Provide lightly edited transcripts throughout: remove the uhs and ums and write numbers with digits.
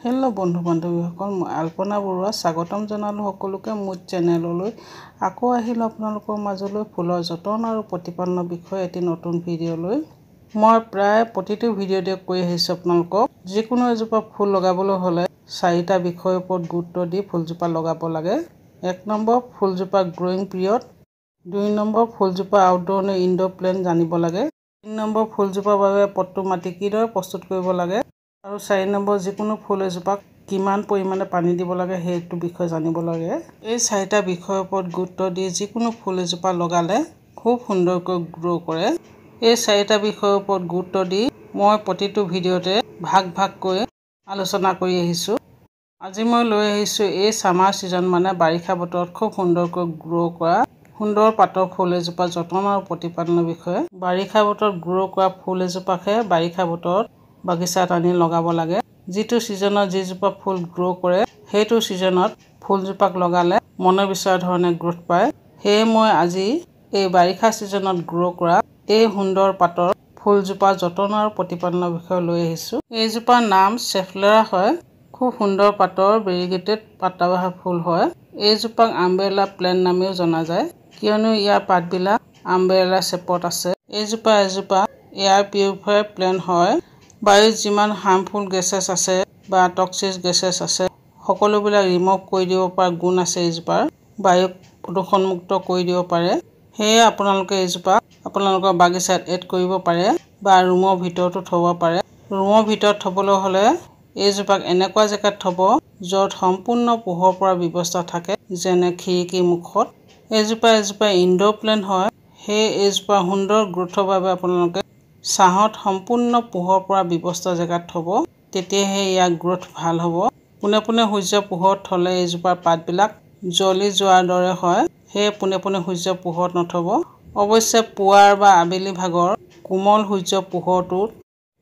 Hello' বন্ধু বান্ধৱীসকল, মই আল্পনা বৰুৱা স্বাগতম জনালোঁ সকলোকে মোৰ চেনেললৈ। আকৌ আহিলোঁ আপোনালোকৰ মাজলৈ ফুলৰ যতন আৰু প্ৰতিপালনৰ বিষয়ে এটি নতুন ভিডিঅ' লৈ। মই প্ৰায় প্ৰতিটো ভিডিঅ'তে কৈ আহিছোঁ আপোনালোকক, যিকোনো এজোপা ফুল লগাবলৈ হ'লে চাৰিটা বিষয়ৰ ওপৰত গুৰুত্ব দি ফুলজোপা লগাব লাগে। 1 নম্বৰ, ফুলজোপা গ্ৰ'য়িং পিৰিয়ড। 2 নম্বৰ, ফুলজোপা আউটড'ৰ নে ইনড'ৰ প্লেণ্ট জানিব লাগে। 3 নম্বৰ, ফুলজোপাৰ বাবে পটটো মাটি কিদৰে প্ৰস্তুত কৰিব লাগে। আৰু 4 নম্বৰ, যিকোনো ফুল এজোপাক কিমান পৰিমাণে পানী দিব লাগে সেইটো বিষয়ে জানিব লাগে। এই চাৰিটা বিষয়ৰ ওপৰত গুৰুত্ব দি যিকোনো ফুল এজোপা লগালে খুব সুন্দৰকৈ গ্ৰ' কৰে। এই চাৰিটা বিষয়ৰ ওপৰত গুৰুত্ব দি মই প্ৰতিটো ভিডিঅ'তে ভাগ ভাগকৈ আলোচনা কৰি আহিছোঁ। আজি মই লৈ আহিছোঁ এই ছামাৰ ছিজন মানে বাৰিষা বতৰত খুব সুন্দৰকৈ গ্ৰ' কৰা সুন্দৰ পাতৰ ফুল এজোপা যতন আৰু প্ৰতিপালনৰ বিষয়ে। বাৰিষা বতৰত গ্ৰ' কৰা ফুল এজোপাকহে বাৰিষা বতৰত বাগিচাত আনি লগাব লাগে। যিটো ছিজনত যিজোপা ফুল গ্ৰ' কৰে সেইটো ছিজনত ফুলজোপাক লগালে মনে বিচৰা ধৰণে গ্ৰ'থ পায়। সেয়ে মই আজি এই বাৰিষা ছিজনত গ্ৰ' কৰা এই সুন্দৰ পাতৰ ফুলজোপা যতন আৰু প্ৰতিপালনৰ বিষয়ে লৈ আহিছোঁ। এইজোপাৰ নাম চেফলেৰা হয়। খুব সুন্দৰ পাতৰ ভেৰিগেটেড পাতাবাহা ফুল হয়। এইজোপাক আমব্ৰেলা প্লেণ্ট নামেও জনা যায়, কিয়নো ইয়াৰ পাতবিলাক আমব্ৰেলা শ্বেপত আছে। এইজোপা এজোপা এয়াৰ পিউৰিফায়াৰ প্লেণ্ট হয়। বায়ুত যিমান হাৰ্মফুল গেছেছ আছে বা টক্সিক গেছেছ আছে সকলোবিলাক ৰিমুভ কৰি দিব পৰা গুণ আছে এইজোপাৰ। বায়ুক প্ৰদূষণমুক্ত কৰি দিব পাৰে। সেয়ে আপোনালোকে এইজোপা আপোনালোকৰ বাগিচাত এড কৰিব পাৰে বা ৰুমৰ ভিতৰতো থ'ব পাৰে। ৰুমৰ ভিতৰত থ'বলৈ হ'লে এইজোপাক এনেকুৱা জেগাত থ'ব য'ত সম্পূৰ্ণ পোহৰ পৰা ব্যৱস্থা থাকে, যেনে খিৰিকীৰ মুখত। এইজোপা এজোপা ইনড'ৰ প্লেণ্ট হয়। সেয়ে এইজোপা সুন্দৰ গ্ৰ'থৰ বাবে আপোনালোকে ছাঁহত সম্পূৰ্ণ পোহৰ পৰা ব্যৱস্থা জেগাত থ'ব, তেতিয়াহে ইয়াৰ গ্ৰ'থ ভাল হ'ব। পোনে পোনে সূৰ্যৰ পোহৰত থ'লে এইজোপাৰ পাতবিলাক জ্বলি যোৱাৰ দৰে হয়। সেয়ে পোনে পোনে সূৰ্যৰ পোহৰত নথ'ব। অৱশ্যে পুৱাৰ বা আবেলি ভাগৰ কোমল সূৰ্যৰ পোহৰটোত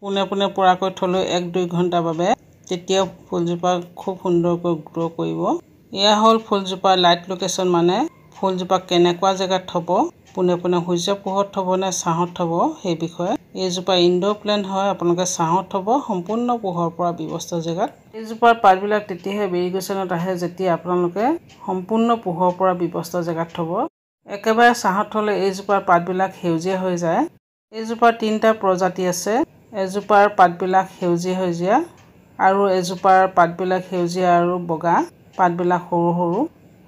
পোনে পোনে পৰাকৈ থ'লেও 1-2 ঘণ্টাৰ বাবে তেতিয়াও ফুলজোপা খুব সুন্দৰকৈ গ্ৰ' কৰিব। এয়া হ'ল ফুলজোপাৰ লাইট লোকেশ্যন, মানে ফুলজোপা কেনেকুৱা জেগাত থ'ব, পোনে পোনে সূৰ্যৰ পোহৰত থ'ব নে ছাঁহত থ'ব সেই বিষয়ে। এইজোপা ইনড'ৰ প্লেণ্ট হয়, আপোনালোকে ছাঁহত থ'ব সম্পূৰ্ণ পোহৰ পৰা ব্যৱস্থা জেগাত। এইজোপাৰ পাতবিলাক তেতিয়াহে ভেৰিগেশ্যনত আহে যেতিয়া আপোনালোকে সম্পূৰ্ণ পোহৰ পৰা ব্যৱস্থা জেগাত থ'ব। একেবাৰে ছাঁহত থ'লে এইজোপাৰ পাতবিলাক সেউজীয়া হৈ যায়। এইজোপাৰ 3টা প্ৰজাতি আছে। এজোপাৰ পাতবিলাক সেউজীয়া সেউজীয়া আৰু এজোপাৰ পাতবিলাক সেউজীয়া আৰু বগা, পাতবিলাক সৰু সৰু,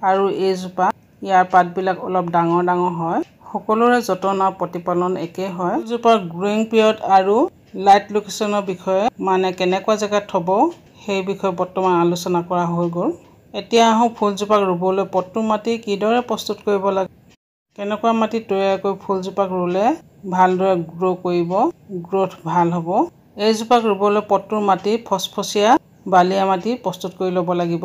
আৰু এইজোপা ইয়াৰ পাতবিলাক অলপ ডাঙৰ ডাঙৰ হয়। সকলোৰে যতন আৰু প্ৰতিপালন একেই হয়। ফুলজোপাৰ গ্ৰ'য়িং পিৰিয়ড আৰু লাইট লোকেশ্যনৰ বিষয়ে মানে কেনেকুৱা জেগাত থ'ব সেই বিষয়ে বৰ্তমান আলোচনা কৰা হৈ গ'ল। এতিয়া আহোঁ ফুলজোপাক ৰুবলৈ পটটো মাটি কিদৰে প্ৰস্তুত কৰিব লাগে, কেনেকুৱা মাটি তৈয়াৰ কৰি ফুলজোপাক ৰুলে ভালদৰে গ্ৰ' কৰিব, গ্ৰ'থ ভাল হ'ব। এইজোপাক ৰুবলৈ পটটোৰ মাটি ফচফচীয়া বালিয়া মাটি প্ৰস্তুত কৰি ল'ব লাগিব।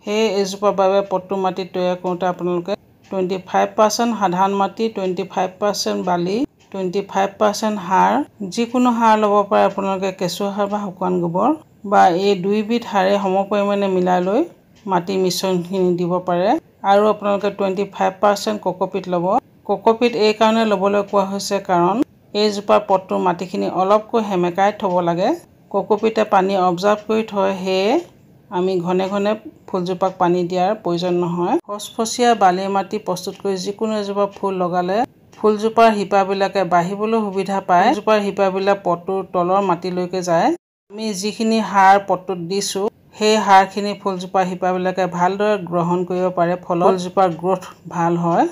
সেয়ে এইজোপাৰ বাবে পটটো মাটি তৈয়াৰ কৰোঁতে আপোনালোকে 25% সাধাৰণ মাটি, 25% বালি, 25% সাৰ, যিকোনো সাৰ ল'ব পাৰে আপোনালোকে, কেঁচু সাৰ বা শুকান গোবৰ বা এই দুইবিধ সাৰে সম পৰিমাণে মিলাই লৈ মাটি মিশ্ৰণখিনি দিব পাৰে। আৰু আপোনালোকে 25% কক'পিট ল'ব। কক'পিট এইকাৰণে ল'বলৈ কোৱা হৈছে কাৰণ এইজোপাৰ পটটোৰ মাটিখিনি অলপকৈ সেমেকাই থ'ব লাগে। কক'পিটে পানী অবজাৰ্ভ কৰি থয়, সেয়ে আমি ঘনে ঘনে ফুলজোপাক পানী দিয়াৰ প্ৰয়োজন নহয়। ফচফচীয়া বালি মাটি প্ৰস্তুত কৰি যিকোনো এজোপা ফুল লগালে ফুলজোপাৰ শিপাবিলাকে বাঢ়িবলৈ সুবিধা পায়। ফুলজোপাৰ শিপাবিলাক পটটোৰ তলৰ মাটিলৈকে যায়। আমি যিখিনি সাৰ পটটোত দিছোঁ সেই সাৰখিনি ফুলজোপাৰ শিপাবিলাকে ভালদৰে গ্ৰহণ কৰিব পাৰে, ফলত ফুলজোপাৰ গ্ৰ'থ ভাল হয়।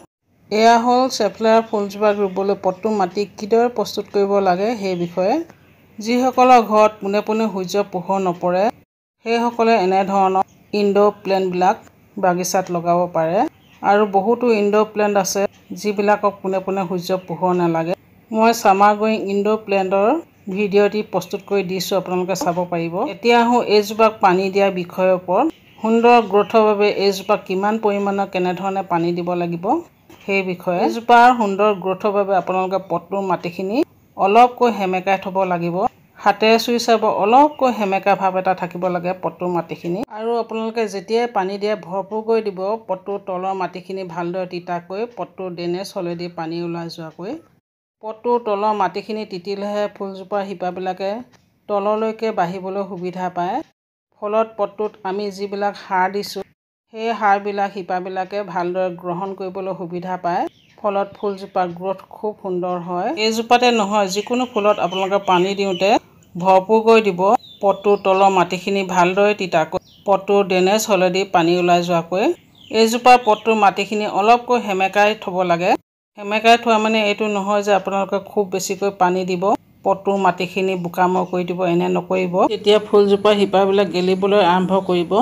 এয়া হ'ল চেফলেৰা ফুলজোপাক ৰুবলৈ পটটোৰ মাটি কিদৰে প্ৰস্তুত কৰিব লাগে সেই বিষয়ে। যিসকলৰ ঘৰত পোনে পোনে সূৰ্যৰ পোহৰ নপৰে সেইসকলে এনেধৰণৰ ইনড'ৰ প্লেণ্টবিলাক বাগিচাত লগাব পাৰে। আৰু বহুতো ইনড'ৰ প্লেণ্ট আছে যিবিলাকক পোনে পোনে সূৰ্যৰ পোহৰ নালাগে। মই ছামাৰ গ্ৰ'য়িং ইনড'ৰ প্লেণ্টৰ ভিডিঅ'টি প্ৰস্তুত কৰি দিছোঁ, আপোনালোকে চাব পাৰিব। এতিয়া আহোঁ এইজোপাক পানী দিয়াৰ বিষয়ৰ ওপৰত। সুন্দৰ গ্ৰ'থৰ বাবে এইজোপাক কিমান পৰিমাণৰ কেনেধৰণে পানী দিব লাগিব সেই বিষয়ে। এইজোপাৰ সুন্দৰ গ্ৰ'থৰ বাবে আপোনালোকে পটটোৰ মাটিখিনি অলপকৈ সেমেকাই থ'ব লাগিব। হাতেৰে চুই চাব, অলপকৈ সেমেকা ভাৱ এটা থাকিব লাগে পটটোৰ মাটিখিনি। আৰু আপোনালোকে যেতিয়াই পানী দিয়ে ভৰপূৰকৈ দিব, পটটোৰ তলৰ মাটিখিনি ভালদৰে তিতাকৈ পটটোৰ ড্ৰেইনেজ হলেদি পানী ওলাই যোৱাকৈ। পটটোৰ তলৰ মাটিখিনি তিতিলেহে ফুলজোপাৰ শিপাবিলাকে তললৈকে বাঢ়িবলৈ সুবিধা পায়। ফলত পটটোত আমি যিবিলাক সাৰ দিছোঁ সেই সাৰবিলাক শিপাবিলাকে ভালদৰে গ্ৰহণ কৰিবলৈ সুবিধা পায়। ফলত ফুলজোপাৰ গ্ৰ'থ খুব সুন্দৰ হয়। এইজোপাতে নহয়, যিকোনো ফুলত আপোনালোকে পানী দিওঁতে ভৰপূৰকৈ দিব। পটটোৰ তলৰ মাটিখিনি ভালদৰে তিতাকৈ, পটটোৰ ড্ৰেইনেজ হ'লেদি পানী ওলাই যোৱাকৈ। এইজোপাৰ পটটোৰ মাটিখিনি অলপকৈ সেমেকাই থ'ব লাগে। সেমেকাই থোৱা মানে এইটো নহয় যে আপোনালোকে খুব বেছিকৈ পানী দিব, পটটোৰ মাটিখিনি বোকাময় কৰি দিব, এনে নকৰিব। তেতিয়া ফুলজোপাৰ শিপাবিলাক গেলিবলৈ আৰম্ভ কৰিব,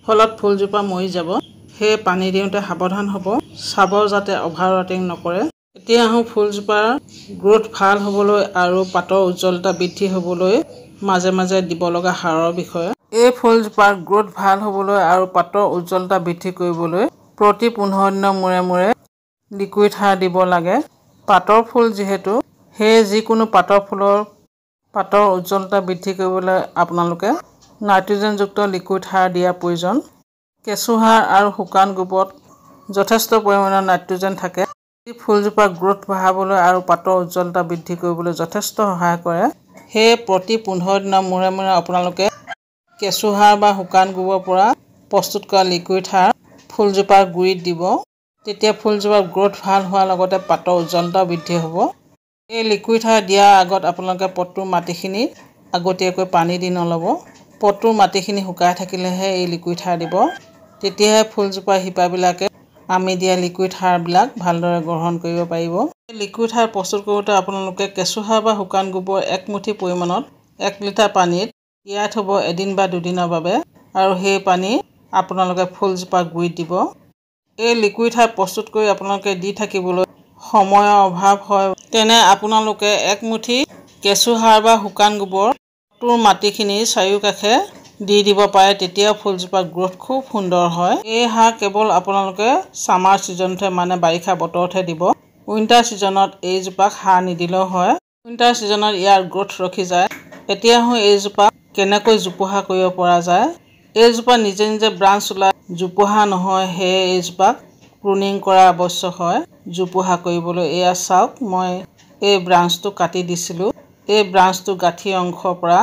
ফলত ফুলজোপা মৰি যাব। সেয়ে পানী দিওঁতে সাৱধান হ'ব, চাব যাতে অভাৰ ৱাটাৰিং নকৰে। এতিয়া আহোঁ ফুলজোপাৰ গ্ৰ'থ ভাল হ'বলৈ আৰু পাতৰ উজ্জ্বলতা বৃদ্ধি হ'বলৈ মাজে মাজে দিব লগা সাৰৰ বিষয়ে। এই ফুলজোপাৰ গ্ৰ'থ ভাল হ'বলৈ আৰু পাতৰ উজ্জ্বলতা বৃদ্ধি কৰিবলৈ প্ৰতি 15 দিনৰ মূৰে মূৰে লিকুইড সাৰ দিব লাগে। পাতৰ ফুল যিহেতু, সেয়ে যিকোনো পাতৰ ফুলৰ পাতৰ উজ্জ্বলতা বৃদ্ধি কৰিবলৈ আপোনালোকে নাইট্ৰজেনযুক্ত লিকুইড সাৰ দিয়াৰ প্ৰয়োজন। কেঁচুসাৰ আৰু শুকান গোবৰত যথেষ্ট পৰিমাণৰ নাইট্ৰজেন থাকে, যি ফুলজোপাৰ গ্ৰ'থ বঢ়াবলৈ আৰু পাতৰ উজ্জ্বলতা বৃদ্ধি কৰিবলৈ যথেষ্ট সহায় কৰে। সেয়ে প্ৰতি 15 দিনৰ মূৰে মূৰে আপোনালোকে কেঁচুসাৰ বা শুকান গোবৰৰ পৰা প্ৰস্তুত কৰা লিকুইড সাৰ ফুলজোপাৰ গুৰিত দিব। তেতিয়া ফুলজোপাৰ গ্ৰ'থ ভাল হোৱাৰ লগতে পাতৰ উজ্জ্বলতাও বৃদ্ধি হ'ব। এই লিকুইড সাৰ দিয়াৰ আগত আপোনালোকে পটটোৰ মাটিখিনি আগতীয়াকৈ পানী দি নল'ব। পটটোৰ মাটিখিনি শুকাই থাকিলেহে এই লিকুইড সাৰ দিব। তেতিয়াহে ফুলজোপাৰ শিপাবিলাকে আমি দিয়া লিকুইড সাৰবিলাক ভালদৰে গ্ৰহণ কৰিব পাৰিব। লিকুইড সাৰ প্ৰস্তুত কৰোঁতে আপোনালোকে কেঁচুসাৰ বা শুকান গোবৰ এক মুঠি পৰিমাণত 1 লিটাৰ পানীত তিয়াই থ'ব এদিন বা দুদিনৰ বাবে, আৰু সেই পানী আপোনালোকে ফুলজোপাৰ গুৰিত দিব। এই লিকুইড সাৰ প্ৰস্তুত কৰি আপোনালোকে দি থাকিবলৈ সময়ৰ অভাৱ হয়, তেনে আপোনালোকে এক মুঠি কেঁচুসাৰ বা শুকান গোবৰ তোৰ মাটিখিনি চাৰিওকাষে দি দিব পাৰে। তেতিয়াও ফুলজোপাৰ গ্ৰ'থ খুব সুন্দৰ হয়। এই সাৰ কেৱল আপোনালোকে ছামাৰ ছিজনতহে, মানে বাৰিষা বতৰতহে দিব। উইণ্টাৰ ছিজনত এইজোপাক সাৰ নিদিলেও হয়। উইণ্টাৰ ছিজনত ইয়াৰ গ্ৰ'থ ৰখি যায়। এতিয়া আহোঁ এইজোপা কেনেকৈ জোপোহা কৰিব পৰা যায়। এইজোপা নিজে নিজে ব্ৰাঞ্চ ওলাই জোপোহা নহয়, সেয়ে এইজোপাক প্ৰুনিং কৰা আৱশ্যক হয় জোপোহা কৰিবলৈ। এয়া চাওক, মই এই ব্ৰাঞ্চটো কাটি দিছিলোঁ। এই ব্ৰাঞ্চটো গাঁঠি অংশৰ পৰা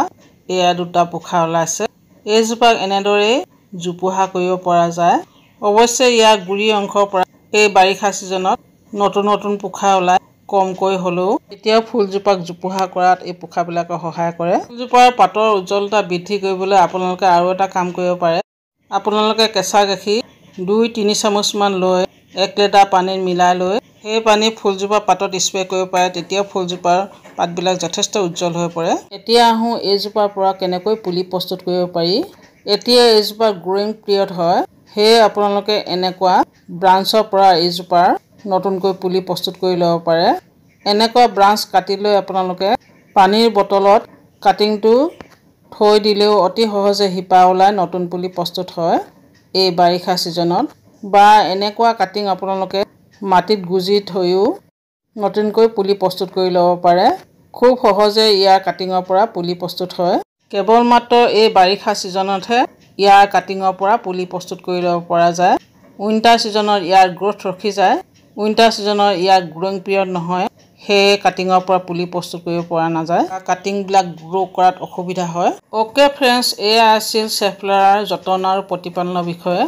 এয়া দুটা পোখা ওলাইছে। এইজোপাক এনেদৰেই জোপোহা কৰিব পৰা যায়। অৱশ্যে ইয়াৰ গুৰি অংশৰ পৰা এই বাৰিষা ছিজনত নতুন নতুন পোখা ওলায়, কমকৈ হ'লেও। তেতিয়াও ফুলজোপাক জোপোহা কৰাত এই পোখাবিলাকে সহায় কৰে। ফুলজোপাৰ পাতৰ উজ্জ্বলতা বৃদ্ধি কৰিবলৈ আপোনালোকে আৰু এটা কাম কৰিব পাৰে। আপোনালোকে কেঁচা গাখীৰ 2-3 চামুচমান লৈ 1 লিটাৰ পানীত মিলাই লৈ সেই পানী ফুলজোপাৰ পাতত স্প্ৰে কৰিব পাৰে। তেতিয়াও ফুলজোপাৰ পাতবিলাক যথেষ্ট উজ্জ্বল হৈ পৰে। এতিয়া আহোঁ এইজোপাৰ পৰা কেনেকৈ পুলি প্ৰস্তুত কৰিব পাৰি। এতিয়া এইজোপাৰ গ্ৰ'য়িং পিৰিয়ড হয়, সেয়ে আপোনালোকে এনেকুৱা ব্ৰাঞ্চৰ পৰা এইজোপাৰ নতুনকৈ পুলি প্ৰস্তুত কৰি ল'ব পাৰে। এনেকুৱা ব্ৰাঞ্চ কাটি লৈ আপোনালোকে পানীৰ বটলত কাটিংটো থৈ দিলেও অতি সহজে শিপা ওলাই নতুন পুলি প্ৰস্তুত হয় এই বাৰিষা ছিজনত। বা এনেকুৱা কাটিং আপোনালোকে মাটিত গুজি থৈও নতুনকৈ পুলি প্ৰস্তুত কৰি ল'ব পাৰে। খুব সহজে ইয়াৰ কাটিঙৰ পৰা পুলি প্ৰস্তুত হয়। কেৱল মাত্ৰ এই বাৰিষা ছিজনতহে ইয়াৰ কাটিঙৰ পৰা পুলি প্ৰস্তুত কৰি ল'ব পৰা যায়। উইণ্টাৰ ছিজনত ইয়াৰ গ্ৰ'থ ৰখি যায়। উইণ্টাৰ ছিজনত ইয়াৰ গ্ৰ'য়িং পিৰিয়ড নহয়, সেয়ে কাটিঙৰ পৰা পুলি প্ৰস্তুত কৰিব পৰা নাযায়। কাটিংবিলাক গ্ৰ' কৰাত অসুবিধা হয়। অ'কে ফ্ৰেণ্ডছ, এয়া আছিল চেফ্লাৰাৰ যতন আৰু প্ৰতিপালনৰ বিষয়ে।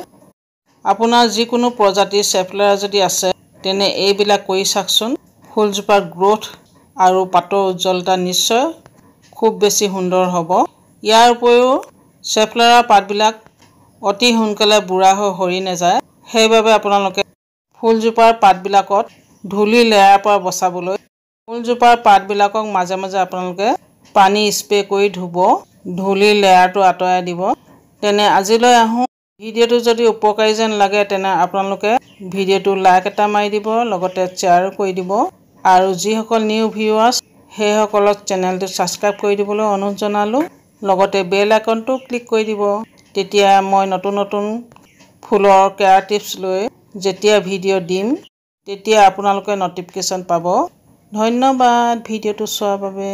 আপোনাৰ যিকোনো প্ৰজাতিৰ চেফ্লাৰা যদি আছে, তেনে এইবিলাক কৰি চাওকচোন। ফুলজোপাৰ গ্ৰ'থ আৰু পাতৰ উজ্জ্বলতা নিশ্চয় খুব বেছি সুন্দৰ হ'ব। ইয়াৰ উপৰিও চেফ্লাৰাৰ পাতবিলাক অতি সোনকালে বুঢ়া হৈ সৰি নাযায়। সেইবাবে আপোনালোকে ফুলজোপাৰ পাতবিলাকত ধূলি লেৰাৰ পৰা বচাবলৈ ফুলজোপাৰ পাতবিলাকক মাজে মাজে আপোনালোকে পানী স্প্ৰে কৰি ধুব, ধূলিৰ লেয়াৰটো আঁতৰাই দিব। তেনে আজিলৈ আহোঁ। ভিডিঅ'টো যদি উপকাৰী যেন লাগে, তেনে আপোনালোকে ভিডিঅ'টো লাইক এটা মাৰি দিব, লগতে শ্বেয়াৰো কৰি দিব। আৰু যিসকল নিউ ভিউৱাৰ্ছ সেইসকলক চেনেলটো ছাবস্ক্ৰাইব কৰি দিবলৈ অনুৰোধ জনালোঁ। লগতে বেল আইকনটো ক্লিক কৰি দিব। তেতিয়া মই নতুন নতুন ফুলৰ কেয়াৰ টিপছ লৈ যেতিয়া ভিডিঅ' দিম, তেতিয়া আপোনালোকে ন'টিফিকেশ্যন পাব। ধন্যবাদ ভিডিঅ'টো চোৱাৰ বাবে।